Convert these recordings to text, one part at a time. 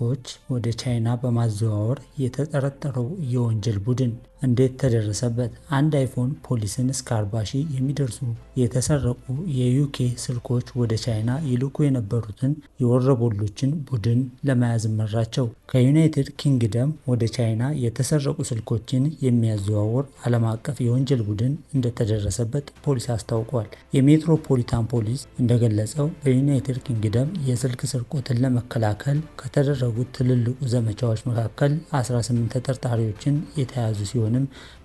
ስልኮች ወደ ቻይና በማዘዋወር የተጠረጠረው የወንጀል ቡድን እንዴት ተደረሰበት? አንድ አይፎን ፖሊስን እስከ 40 ሺህ የሚደርሱ የተሰረቁ የዩኬ ስልኮች ወደ ቻይና ይልኩ የነበሩትን የወረበሎችን ቡድን ለመያዝ መራቸው። ከዩናይትድ ኪንግደም ወደ ቻይና የተሰረቁ ስልኮችን የሚያዘዋውር ዓለም አቀፍ የወንጀል ቡድን እንደተደረሰበት ፖሊስ አስታውቋል። የሜትሮፖሊታን ፖሊስ እንደገለጸው በዩናይትድ ኪንግደም የስልክ ስርቆትን ለመከላከል ከተደረጉት ትልልቁ ዘመቻዎች መካከል 18 ተጠርጣሪዎችን የተያዙ ሲሆንም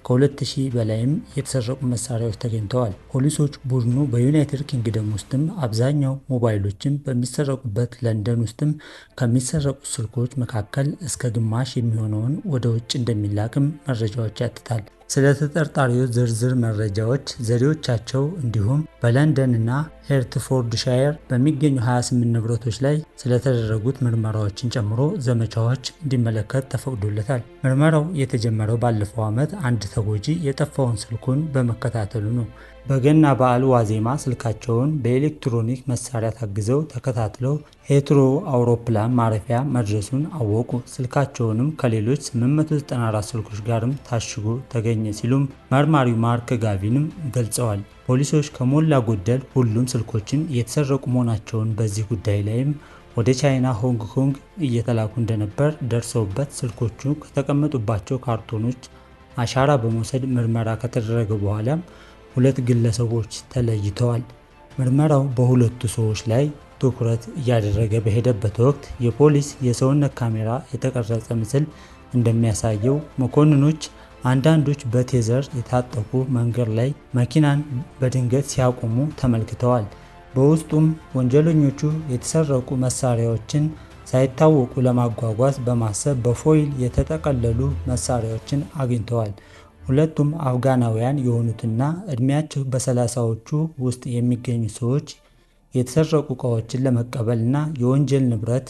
ከ2000 በላይም የተሰረቁ መሳሪያዎች ተገኝተዋል። ፖሊሶች ቡድኑ በዩናይትድ ኪንግደም ውስጥም አብዛኛው ሞባይሎችን በሚሰረቁበት ለንደን ውስጥም ከሚሰረቁት ስልኮች መካከል እስከ ግማሽ የሚሆነውን ወደ ውጭ እንደሚላክም መረጃዎች ያትታል። ስለ ተጠርጣሪዎች ዝርዝር መረጃዎች፣ ዘዴዎቻቸው እንዲሁም በለንደን እና ሄርትፎርድሻየር በሚገኙ 28 ንብረቶች ላይ ስለተደረጉት ምርመራዎችን ጨምሮ ዘመቻዎች እንዲመለከት ተፈቅዶለታል። ምርመራው የተጀመረው ባለፈው ዓመት አንድ ተጎጂ የጠፋውን ስልኩን በመከታተሉ ነው። በገና በዓል ዋዜማ ስልካቸውን በኤሌክትሮኒክ መሳሪያ ታግዘው ተከታትለው ሄትሮ አውሮፕላን ማረፊያ መድረሱን አወቁ። ስልካቸውንም ከሌሎች 894 ስልኮች ጋርም ታሽጎ ተገኘ ሲሉም መርማሪው ማርክ ጋቪንም ገልጸዋል። ፖሊሶች ከሞላ ጎደል ሁሉም ስልኮችን የተሰረቁ መሆናቸውን በዚህ ጉዳይ ላይም ወደ ቻይና ሆንግ ኮንግ እየተላኩ እንደነበር ደርሰውበት ስልኮቹ ከተቀመጡባቸው ካርቶኖች አሻራ በመውሰድ ምርመራ ከተደረገ በኋላም ሁለት ግለሰቦች ተለይተዋል። ምርመራው በሁለቱ ሰዎች ላይ ትኩረት እያደረገ በሄደበት ወቅት የፖሊስ የሰውነት ካሜራ የተቀረጸ ምስል እንደሚያሳየው መኮንኖች አንዳንዶች በቴዘር የታጠቁ መንገድ ላይ መኪናን በድንገት ሲያቆሙ ተመልክተዋል። በውስጡም ወንጀለኞቹ የተሰረቁ መሳሪያዎችን ሳይታወቁ ለማጓጓዝ በማሰብ በፎይል የተጠቀለሉ መሳሪያዎችን አግኝተዋል። ሁለቱም አፍጋናውያን የሆኑትና ዕድሜያቸው በሰላሳዎቹ ውስጥ የሚገኙ ሰዎች የተሰረቁ ዕቃዎችን ለመቀበልና የወንጀል ንብረት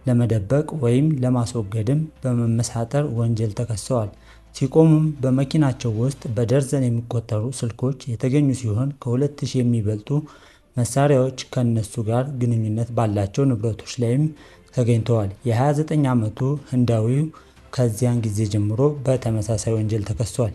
ለመደበቅ ወይም ለማስወገድም በመመሳጠር ወንጀል ተከሰዋል። ሲቆሙም በመኪናቸው ውስጥ በደርዘን የሚቆጠሩ ስልኮች የተገኙ ሲሆን ከ2000 የሚበልጡ መሳሪያዎች ከእነሱ ጋር ግንኙነት ባላቸው ንብረቶች ላይም ተገኝተዋል። የ29 ዓመቱ ህንዳዊው ከዚያን ጊዜ ጀምሮ በተመሳሳይ ወንጀል ተከሷል።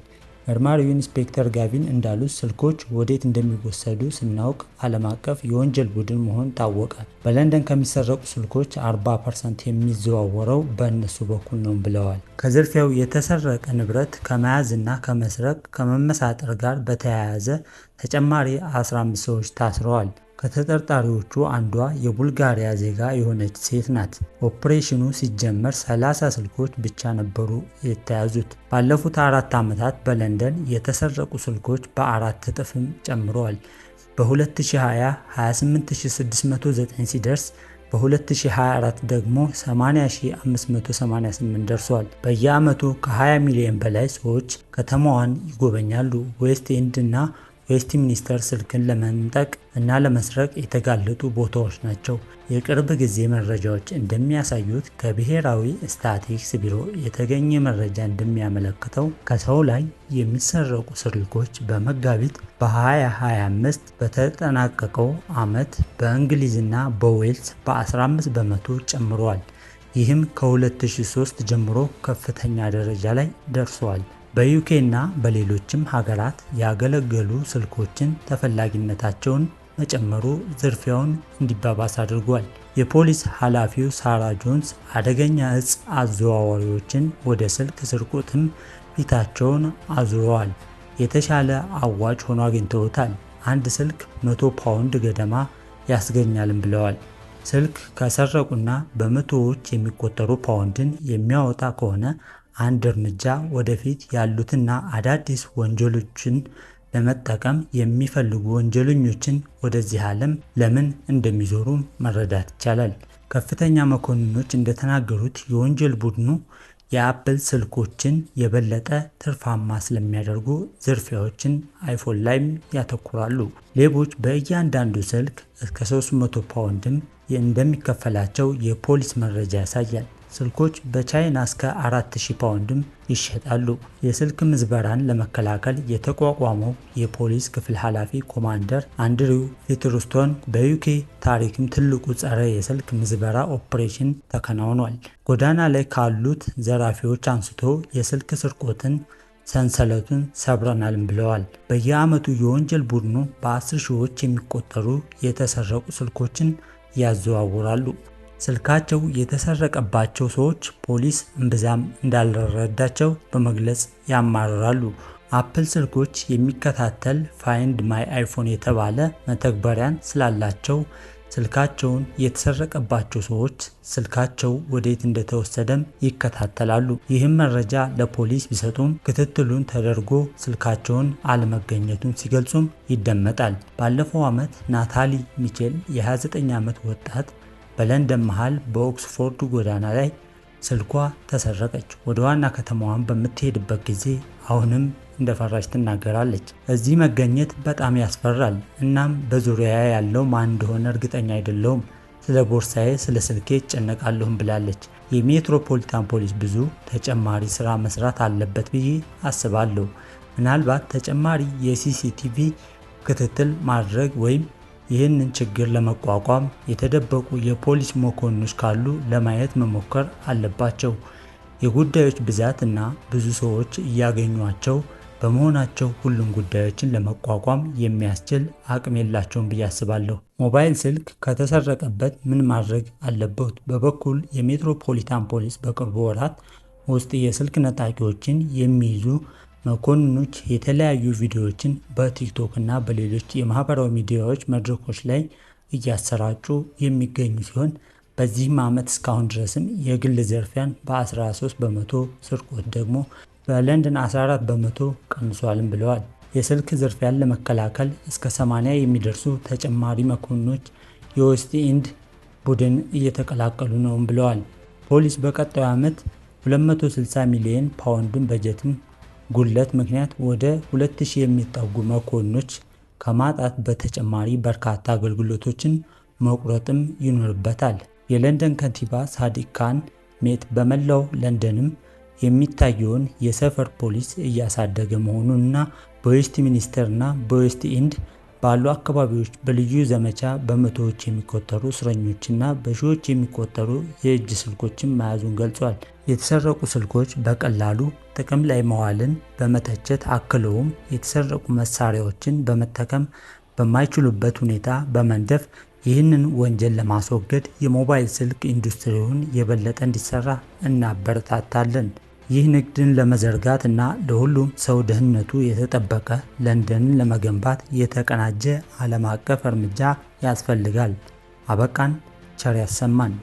መርማሪው ኢንስፔክተር ጋቪን እንዳሉት ስልኮች ወዴት እንደሚወሰዱ ስናውቅ ዓለም አቀፍ የወንጀል ቡድን መሆን ታወቀ። በለንደን ከሚሰረቁ ስልኮች 40% የሚዘዋወረው በእነሱ በኩል ነው ብለዋል። ከዝርፊያው የተሰረቀ ንብረት ከመያዝና ከመስረቅ ከመመሳጠር ጋር በተያያዘ ተጨማሪ 15 ሰዎች ታስረዋል። ከተጠርጣሪዎቹ አንዷ የቡልጋሪያ ዜጋ የሆነች ሴት ናት። ኦፕሬሽኑ ሲጀመር 30 ስልኮች ብቻ ነበሩ የተያዙት። ባለፉት 4 ዓመታት በለንደን የተሰረቁ ስልኮች በ4 እጥፍም ጨምረዋል። በ2020 28609 ሲደርስ በ2024 ደግሞ 80588 ደርሷል። በየዓመቱ ከ20 ሚሊዮን በላይ ሰዎች ከተማዋን ይጎበኛሉ። ዌስት ኤንድ እና ዌስትሚኒስተር ስልክን ለመንጠቅ እና ለመስረቅ የተጋለጡ ቦታዎች ናቸው። የቅርብ ጊዜ መረጃዎች እንደሚያሳዩት ከብሔራዊ ስታቲስቲክስ ቢሮ የተገኘ መረጃ እንደሚያመለክተው ከሰው ላይ የሚሰረቁ ስልኮች በመጋቢት በ2025 በተጠናቀቀው ዓመት በእንግሊዝና በዌልስ በ15% ጨምሯል። ይህም ከ2003 ጀምሮ ከፍተኛ ደረጃ ላይ ደርሷል። በዩኬ እና በሌሎችም ሀገራት ያገለገሉ ስልኮችን ተፈላጊነታቸውን መጨመሩ ዝርፊያውን እንዲባባስ አድርጓል። የፖሊስ ኃላፊው ሳራ ጆንስ አደገኛ እጽ አዘዋዋሪዎችን ወደ ስልክ ስርቆትም ፊታቸውን አዙረዋል። የተሻለ አዋጭ ሆኖ አግኝተውታል። አንድ ስልክ 100 ፓውንድ ገደማ ያስገኛልም ብለዋል። ስልክ ከሰረቁና በመቶዎች የሚቆጠሩ ፓውንድን የሚያወጣ ከሆነ አንድ እርምጃ ወደፊት ያሉትና አዳዲስ ወንጀሎችን ለመጠቀም የሚፈልጉ ወንጀለኞችን ወደዚህ ዓለም ለምን እንደሚዞሩ መረዳት ይቻላል። ከፍተኛ መኮንኖች እንደተናገሩት የወንጀል ቡድኑ የአፕል ስልኮችን የበለጠ ትርፋማ ስለሚያደርጉ ዝርፊያዎችን አይፎን ላይም ያተኩራሉ። ሌቦች በእያንዳንዱ ስልክ እስከ 300 ፓውንድም እንደሚከፈላቸው የፖሊስ መረጃ ያሳያል። ስልኮች በቻይና እስከ 4000 ፓውንድም ይሸጣሉ። የስልክ ምዝበራን ለመከላከል የተቋቋመው የፖሊስ ክፍል ኃላፊ ኮማንደር አንድሪው ፊትርስቶን በዩኬ ታሪክም ትልቁ ጸረ የስልክ ምዝበራ ኦፕሬሽን ተከናውኗል። ጎዳና ላይ ካሉት ዘራፊዎች አንስቶ የስልክ ስርቆትን ሰንሰለቱን ሰብረናልም ብለዋል። በየዓመቱ የወንጀል ቡድኑ በ10 ሺዎች የሚቆጠሩ የተሰረቁ ስልኮችን ያዘዋውራሉ። ስልካቸው የተሰረቀባቸው ሰዎች ፖሊስ እምብዛም እንዳልረዳቸው በመግለጽ ያማርራሉ። አፕል ስልኮች የሚከታተል Find My iPhone የተባለ መተግበሪያን ስላላቸው ስልካቸውን የተሰረቀባቸው ሰዎች ስልካቸው ወዴት እንደተወሰደም ይከታተላሉ። ይህም መረጃ ለፖሊስ ቢሰጡም ክትትሉን ተደርጎ ስልካቸውን አለመገኘቱን ሲገልጹም ይደመጣል። ባለፈው ዓመት ናታሊ ሚቼል የ29 ዓመት ወጣት በለንደን መሃል በኦክስፎርድ ጎዳና ላይ ስልኳ ተሰረቀች። ወደ ዋና ከተማዋን በምትሄድበት ጊዜ አሁንም እንደፈራች ትናገራለች። እዚህ መገኘት በጣም ያስፈራል። እናም በዙሪያ ያለው ማን እንደሆነ እርግጠኛ አይደለሁም። ስለ ቦርሳዬ፣ ስለ ስልኬ እጨነቃለሁም ብላለች። የሜትሮፖሊታን ፖሊስ ብዙ ተጨማሪ ስራ መስራት አለበት ብዬ አስባለሁ። ምናልባት ተጨማሪ የ CCTV ክትትል ማድረግ ወይም ይህንን ችግር ለመቋቋም የተደበቁ የፖሊስ መኮንኖች ካሉ ለማየት መሞከር አለባቸው። የጉዳዮች ብዛት እና ብዙ ሰዎች እያገኟቸው በመሆናቸው ሁሉም ጉዳዮችን ለመቋቋም የሚያስችል አቅም የላቸውም ብዬ አስባለሁ። ሞባይል ስልክ ከተሰረቀበት ምን ማድረግ አለበት? በበኩል የሜትሮፖሊታን ፖሊስ በቅርቡ ወራት ውስጥ የስልክ ነጣቂዎችን የሚይዙ መኮንኖች የተለያዩ ቪዲዮዎችን በቲክቶክ እና በሌሎች የማህበራዊ ሚዲያዎች መድረኮች ላይ እያሰራጩ የሚገኙ ሲሆን በዚህም ዓመት እስካሁን ድረስም የግል ዘርፊያን በ13%፣ ስርቆት ደግሞ በለንደን 14% ቀንሷልም ብለዋል። የስልክ ዝርፊያን ለመከላከል እስከ 80 የሚደርሱ ተጨማሪ መኮንኖች የዌስት ኢንድ ቡድን እየተቀላቀሉ ነው ብለዋል። ፖሊስ በቀጣዩ ዓመት 260 ሚሊዮን ፓውንድን በጀትም ጉድለት ምክንያት ወደ 2000 የሚጠጉ መኮንኖች ከማጣት በተጨማሪ በርካታ አገልግሎቶችን መቁረጥም ይኖርበታል። የለንደን ከንቲባ ሳዲቅ ካን ሜት በመላው ለንደንም የሚታየውን የሰፈር ፖሊስ እያሳደገ መሆኑን እና በዌስት ሚኒስተር እና በዌስት ኢንድ ባሉ አካባቢዎች በልዩ ዘመቻ በመቶዎች የሚቆጠሩ እስረኞችና በሺዎች የሚቆጠሩ የእጅ ስልኮችን መያዙን ገልጿል። የተሰረቁ ስልኮች በቀላሉ ጥቅም ላይ መዋልን በመተቸት አክለውም የተሰረቁ መሳሪያዎችን በመጠቀም በማይችሉበት ሁኔታ በመንደፍ ይህንን ወንጀል ለማስወገድ የሞባይል ስልክ ኢንዱስትሪውን የበለጠ እንዲሰራ እናበረታታለን። ይህ ንግድን ለመዘርጋት እና ለሁሉም ሰው ደህንነቱ የተጠበቀ ለንደንን ለመገንባት የተቀናጀ ዓለም አቀፍ እርምጃ ያስፈልጋል። አበቃን። ቸር ያሰማን።